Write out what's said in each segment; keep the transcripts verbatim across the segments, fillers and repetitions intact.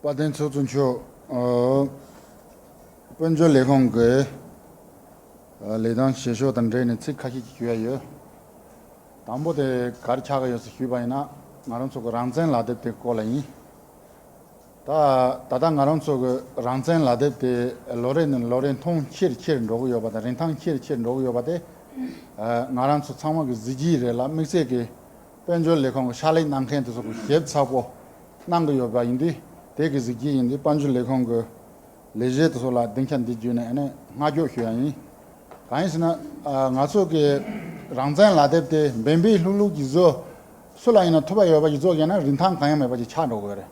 དཔལ་ལྡན་ཚོགས་གཙོ་མཆོག་ཨ། དཔལ་འབྱོར་ལས་ཁུངས་ཀྱི་ཨ། ལས་དོན་བྱེད་ཕྱོགས་དང་འབྲེལ་ནས་ཚིག་ཁ་ཤས་ཅིག་ཞུ་ཡ་ཡོད། དང་པོ་དེ་ག་རེ་ཆགས་ཀྱི་ཡོད་ཟེར་ཞུས་པ་ཡིན་ན། ང་རང་ཚོ་གི་རང་བཙན་ལག་དེབ་དེ་སྐོར་ལ་ཡིན། ད་ད་ལྟ་ང་རང་ཚོ་གི་རང་བཙན་ལག་དེབ་དེ་ལོ་རེ་ནས་ལོ་རེ་མཐོང་ཆེ་རུ་ཆེ་རུ་འགྲོ་གི་ཡོད་པ་དང་། རིན་ཐང་ཆེ་རུ་ཆེ་རུ་འགྲོ་གི་ཡོད་པ་དེ་ཨ། ང་རང་ཚོ་ཚང་མ་གི་གཟི་བརྗིད་རེད་ལ། དམིགས་བསལ་གྱི་དཔལ་འབྱོར་ལས་ཁུངས་ཀྱི་ཕྱག་ལས་གནང་མཁན་དེ་ཚོ་གི་ཞིབ་ཚགས་པོ་གནང་གི་ཡོད་པ་ཡིན་དུས། དེ་གི་གཟི་བརྗིད་ཡིན་དུས། དཔལ་འབྱོར་ལས་ཁུངས་ཀྱི་ལས་བྱེད་དེ་ཚོ་ལ་སྡིངས་ཆ་འདི་བརྒྱུད་ནས་ཨ་ནི་བསྔགས་བརྗོད་ཞུ་ཡ་ཡིན། གང་ཡིན་ཟེར་ན། ཨ། ང་ཚོ་གི་རང་བཙན་ལག་དེབ་དེ་འབེན་པའི་ལྷུག་ལྷུག་གི་བཟོ། སུ་ལ་ཡིན་ན་ཐུབ་པ་ཡོད་པ་ཞིག་བཟོ་བཞག་ན་རིན་ཐང་གང་ཡང་མེད་པ་ཞིག་ཆགས་འགྲོ་གི་ཡོད་རེད།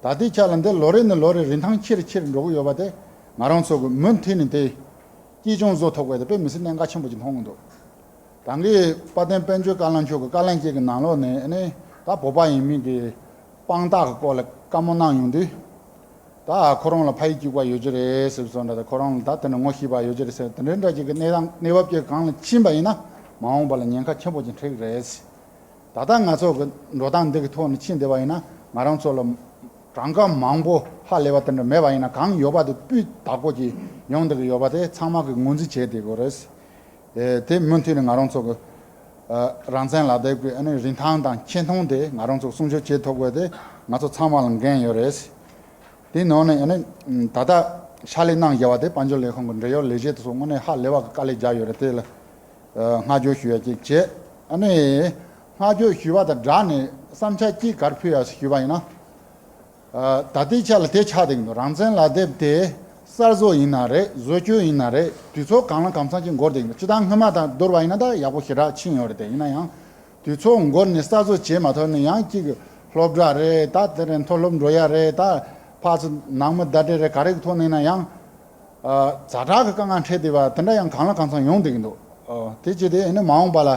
ད་ལྟའི་ཆ་ལ་འདི་ལོ་རེ་ནས་ལོ་རེ་རིན་ཐང་ཆེ་རུ་ཆེ་རུ་འགྲོ་གི་ཡོད་པ་དེ་ང་རང་ཚོ་གི་མུ་མཐུད་ནས་དེ་གཅེས་སྐྱོང་བཟོ་ཐུབ་དགོས་དེ་དཔེ་མི་སྲིད་གནད་འགག་ཆེན་པོ་ཅིག་མཐོང་གི་འདུག་ད་གིན་དཔལ་ལྡན་དཔལ་འབྱོར་བཀའ་བློན་མཆོག་གི་བཀའ་ལན་གཅིག་གི་ནང་ལོགས་ནས་ཨ་ནི་ད་བོད་པ་ཡིན་མིན་གྱི་དཔང་རྟགས་ཀྱི་སྐོར་ལ་བཀའ་མོལ་གནང་ཡོང་དུས། ད་ཁོ་རང་ལ་ཕ་ཡུལ་གཅིག་པ་ཡོད་ཀྱི་རེད་ཟེར་བཟོ་འདྲ་དང་། ཁོ་རང་ལ་ད་དེ་འདྲ་ངོ་ཤེས་པ་ཡོད་ཀྱི་རེད་ཟེར། དེ་འདྲའི་འདྲ་ཅིག་གི་གནས་སྟངས་གནས་བབ་ཅིག་གང་ལ་ཕྱིན་པ་ཡིན་ན། མ་འོངས་པ་ལ་ཉེན་ཁ་ཆེན་པོ་ཅིག་འཕྲད་ཀྱི་རེད། ད་ལྟ་ང་ཚོ་གི་འགྲོ་སྟངས་འདི་གི་ཐོག་ནས་ཕྱིན་བསྡད་པ་ཡིན་ན། ང་རང་ཚོ་ལ་གྲངས་ཀ་མང་པོ་ཧ་ལས་པ་དེ་འདྲ་མེད་པ་ཡིན་ན། གང་ཡོད་པ་དེ་སྤུས་དག་པོ་ཅིག་ཡོང་བསྡད་ཀྱི་ཡོད་པ་དེ་ཚང་མ་གིས་ངོས་འཛིན་བྱས་བསྡད་དགོས་རེད། ཨེ། དེ་མུ་མཐུད་ནས་ང་རང་ཚོ་གི་ཨ། རང་བཙན་ལག་དེབ་ཀྱི་ཨ་ནི་རིན་ཐང་དང་ཆེ་མཐོང་དེ་ང་རང་ཚོ་སྲུང་སྐྱོབ་བྱེད་ཐུབ་དགོས་དེ་ང་ཚོ་ཚང་མ་ལ་འགན་ཡོད་རེད། དེའི་ནང་ནས་ཨ་ནི་ད་ལྟ་ཕྱག་ལས་གནང་བཞག་པ་དེ་དཔལ་འབྱོར་ལས་ཁུངས་ཀྱི་འབྲེལ་ཡོད་ལས་བྱེད་དེ་ཚོ་དངོས་གནས་ཧ་ལས་པ་གི་དཀའ་ལས་རྒྱག་ཡོད་རེད། དེ་ལ་ཨ། བསྔགས་བརྗོད་ཞུ་ཡ་གཅིག་བྱས། ཨ་ནི་བསྔགས་བརྗོད་ཞུ་བ་དང་སྦྲགས་ནས་བསམ་འཆར་གཅིག་ག་རེ་ཕུལ་ཡ་ཞུས་པ་ཡིན་ན། ཨ། ད་ལྟའི་ཆ་ལ་དེ་ཆགས་བསྡད་ཀྱི་འདུག་རང་བཙན་ལག་དེབ་དེ་གསར་བཟོ་ཡིན་ན་རེད། བཟོ་བཅོས་ཡིན་ན་རེད། དུས་ཚོད་གང་ལ་གང་འཚམ་ཅིག་འགོར་བསྡད་ཀྱི་འདུག་སྤྱིར་བཏང་སྔོན་མ་དང་བསྡུར་བ་ཡིན་ན་ད་ཡག་པོ་ཞེ་དྲག་ཕྱིན་ཡོད་རེད། དེ་ཡིན་ན་ཡང་དུས་ཚོད་འགོར་ནས་གསར་བཟོ་བྱེད་མ་ཐུབ་ན་ཡང་གཅིག་སློབ་གྲྭ་རེད། ད་དེ་རིང་མཐོ་སློབ་འགྲོ་ཡ་རེད། ད་ཕར་ཚུར་ནང་མི་བརྡ་སྤྲོད་རེད། ག་རེ་གི་ཐོག་ནས་ཡིན་ན་ཡང་། ཨ། ཛ་དྲག་གི་དཀའ་ངལ་འཕྲད་བསྡད་པ་དེ་འདྲ་ཡང་གང་ལ་གང་འཚམ་ཡོང་བསྡད་ཀྱི་འདུག་ཨ། དེ་བྱས་ཏེ་ཨ་ནི་མ་འོངས་པ་ལ་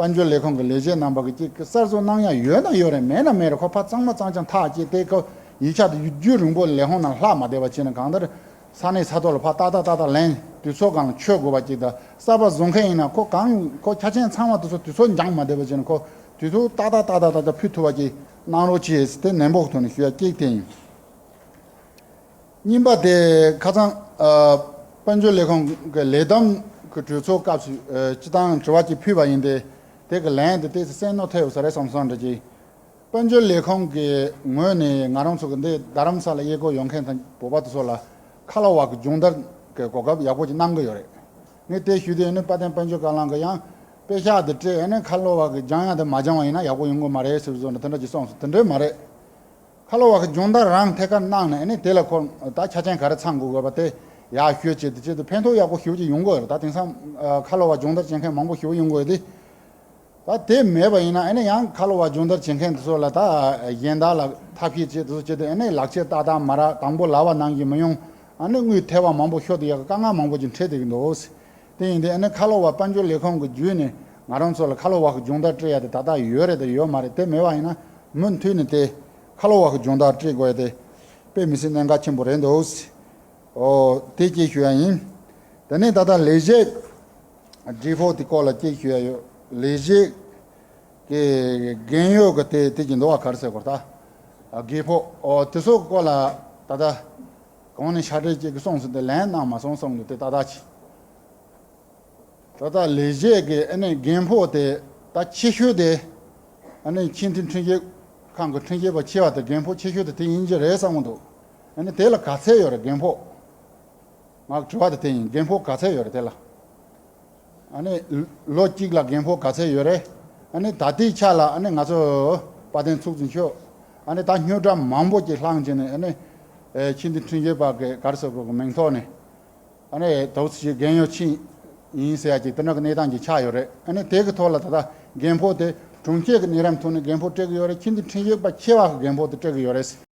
དཔལ་འབྱོར་ལས་ཁུངས་ཀྱི་ལས་བྱེད་རྣམ་པ་གིས་གཅིག་གི་གསར་བཟོ་གནང་ཡ་ཡོད་ན་ཡོད་རེད། མེད་ན་མེད་རེད། ཁོ་ཕར་གཙང་མ་གཙང་རྐྱང་ཐག་བཅད་དེ། ཁོ་ཡིག་ཆ་དེ་རྒྱུན་རིང་པོ་ལས་ཁུངས་ནང་ལྷག་མ་བསྡད་པ་བྱས་ན། གང་ལྟར་ས་གནས་ས་ཐོག་ལ་ཕར་ཏག་ཏག་ཏག་ཏག་ལེན། དུས་ཚོད་སྒང་ལ་འཁྱོལ་དགོས་པ་གཅིག་དང་། གསར་པ་བཟོ་མཁན་ཡིན་ན་ཁོ་གང་ཁོ་ཆ་རྐྱེན་ཚང་མ་དེ་ཚོ་དུས་ཚོད་འགྱངས་མ་བསྡད་པ་བྱས་ན། ཁོ་དུས་ཚོད་ཏག་ཏག་ཏག་ཏག་ཏག་ཏག་ཕུལ་ཐུབ་པ་གཅིག་གནང་རོགས་གྱིས་ཟེར་དེ་ནན་པོ་གི་ཐོག་ནས་ཞུ་ཡ་གཅིག་དེ་ཡིན། གཉིས་པ་དེ་ཁ་སང་ཨ། དཔལ་འབྱོར་ལས་ཁུངས་ཀྱི་ལས་བསྡོམས་ཀྱི་གྲོས་ཚོགས་སྐབས་སུ་ཨ། སྤྱིར་བཏང་དྲི་བ་གཅིག་ཕུལ་བ་ཡིན་ཏེ། དེ་གི་ལན་དེ་ཏོག་ཙམ་གསལ་ནོ་ཐེབས་ས་རེད་བསམ་སོང་འདྲ་གི། དཔལ་འབྱོར་ལས་ཁུངས་ཀྱི་ངོས་ནས་ང་རང་ཚོ་གི་འདི་རྡ་རམ་ས་ལ་གཡས་སྐོར་ཡོང་མཁན་དང་བོད་པ་དེ་ཚོ་ལ་ཁ་ལོ་བ་གི་སྦྱོང་བརྡར་གྱི་གོ་སྐབས་ཡག་པོ་ཅིག་གནང་གི་ཡོད་རེད། ངས་དེ་ཞུས་དུས་ཨ་ནི་དཔལ་ལྡན་དཔལ་འབྱོར་བཀའ་བློན་གྱིས་ཡང་དཔེ་ཤག་དེ་སྤྲད། ཨ་ནི་ཁ་ལོ་བ་གི་སྦྱང་ཡ་དེ་མ་སྦྱང་བ་ཡིན་ན་ཡག་པོ་ཡོང་གི་མ་རེད་ཟེར་བཟོ་འདྲ་དེ་འདྲ་ཅིག་གསུངས་སོང་། དེ་འདྲ་མ་རེད། ཁ་ལོ་བ་གི་སྦྱོང་བརྡར་རང་ཐད་ཀར་གནང་ནས། ཨ་ནི་དེ་ལ་ཁོ་ད་ཆ་རྐྱེན་ག་རེ་ཚང་དགོས་དགོས་པ་དེ་ཡག་ཤོས་བྱས་ཏེ་བྱས་ཏེ་ཕན་ཐོགས་ཡག་པོ་ཞེ་པོ་ཅིག་ཡོང་གི་ཡོད་རེད། ད་དེང་སང་ཨ། ཁ་ལོ་བ་སྦྱོང་བརྡར་བྱེད་མཁན་མང་པོ་ཞེ་པོ་ཡོང་གི་ཡོད་དེ། ད་དེ་མེད་པ་ཡིན་ན། ཨ་ནི་ཡང་ཁ་ལོ་བ་སྦྱོང་བརྡར་བྱེད་མཁན་དེ་ཚོ་ལ་ད་གཞན་དག་ལ་ཐབས་ཤེས་བྱས་དེ་ཚོ་བྱས་ཏེ། ཨ་ནི་ལག་ཁྱེར་ཏག་ཏག་མ་རག་དང་པོ་ལབ་པ་ནང་བཞིན་མི་ཡོང་། ཨ་ནི་དངུལ་ཐལ་བ་མང་པོ་ཤོར་ཏེ་ཡག་དཀའ་ངལ་མང་པོ་ཅིག་འཕྲད་བསྡད་ཀྱི་འདུག་དེ་ཡིན་དུས་ཨ་ནི་ཁ་ལོ་བ་དཔལ་འབྱོར་ལས་ཁུངས་ཀྱི་བརྒྱུད་ནས་ང་རང་ཚོ་ལ་ཁ་ལོ་བ་གི་སྦྱོང་བརྡར་སྤྲད་ཡ་དེ་ད་ལྟ་ཡོད་རེད་དང་ཡོད་མ་རེད། དེ་མེད་པ་ཡིན་ན་མུ་མཐུད་ནས་དེ་ཁ་ལོ་བ་གི་སྦྱོང་བརྡར་སྤྲད་དགོས་ཡ་དེ་དཔེ་མི་སྲིད་གནད་འགག་ཆེན་པོ་རེད་འདུག་ཨོ། དེ་གཅིག་ཞུ་ཡ་ཡིན། དེ་ནས་ད་ལྟ་ལས་བྱེད་ཀྱི་ཕོགས་དེ་སྐོར་ལ་གཅིག་ཞུ་ཡ་ཡོད། ལས་བྱེད་ཀྱི་རྒན་ཡོལ་གྱི་དེ་དེ་གི་འདུག་བ། ག་རེ་ཟེར་དགོས་རེད་ད། ཨ། རྒན་ཕོགས། ཨོ། དེ་ཚོ་གི་སྐོར་ལ་ད་ལྟ་གོང་ནས་ཕྱག་སྦྲེལ་གཅིག་གིས་གསུངས་སོང་། དེ་ལན་གནང་མ་སོང་གསུངས་འདུག་དེ་ཏག་ཏག་བྱས། ད་ལྟ་ལས་བྱེད་ཀྱི་ཨ་ནི་རྒན་ཕོགས་དེ་ད་ཆེ་ཤོས་དེ་ཨ་ནི་ཆེས་མཐོའི་ཁྲིམས་ཞིབ་ཁང་གི་ཁྲིམས་ཞིབ་པ་ཆེ་བ་དེ་རྒན་ཕོགས་ཆེ་ཤོས་དེ་དེ་ཡིན་གྱི་རེད་བསམ་གྱི་འདུག་ཨ་ནི་དེ་ལ་ག་ཚད་ཡོད་རེད་རྒན་ཕོགས། ང་དྲི་བ་དེ་དེ་ཡིན། རྒན་ཕོགས་ག་ཚད་ཡོད་རེད་དེ་ལ། ཨ་ནི་ལོ་གཅིག་ལ་རྒན་ཕོགས་ག་ཚད་ཡོད་རེད། ཨ་ནི་ད་ལྟའི་ཆ་ལ་ཨ་ནི་ང་ཚོ་དཔལ་ལྡན་ཚོགས་གཙོ་མཆོག་ཨ་ནི་ད་རྙོག་དྲ་མང་པོ་ཅིག་བསླངས་བྱས་ནས། ཨ་ནི་ཨེ། ཆེས་མཐོའི་ཁྲིམས་ཞིབ་པ་གི་ག་རེ་ཟེར་དགོས་གི་མིང་ཐོག་ནས། ཨ་ནི་དོགས་ཟོན་རྒན་ཡོལ་ཕྱིན་ཡིན་ཟེར་ཡ་ཅིག་དེ་འདྲ་གི་གནས་སྟངས་ཅིག་ཆགས་ཡོད་རེད། ཨ་ནི་དེ་གི་ཐོག་ལ་ད་ལྟ་རྒན་ཕོགས་དེ་དྲུང་ཆེ་གི་གནས་རིམ་ཐོག་ནས་རྒན་ཕོགས་སྤྲད་གི་ཡོད་རེད། ཆེས་མཐོའི་ཁྲིམས་ཞིབ་པ་ཆེ་བ་གི་རྒན་ཕོགས་དེ་སྤྲད་གི་ཡོད་རེད།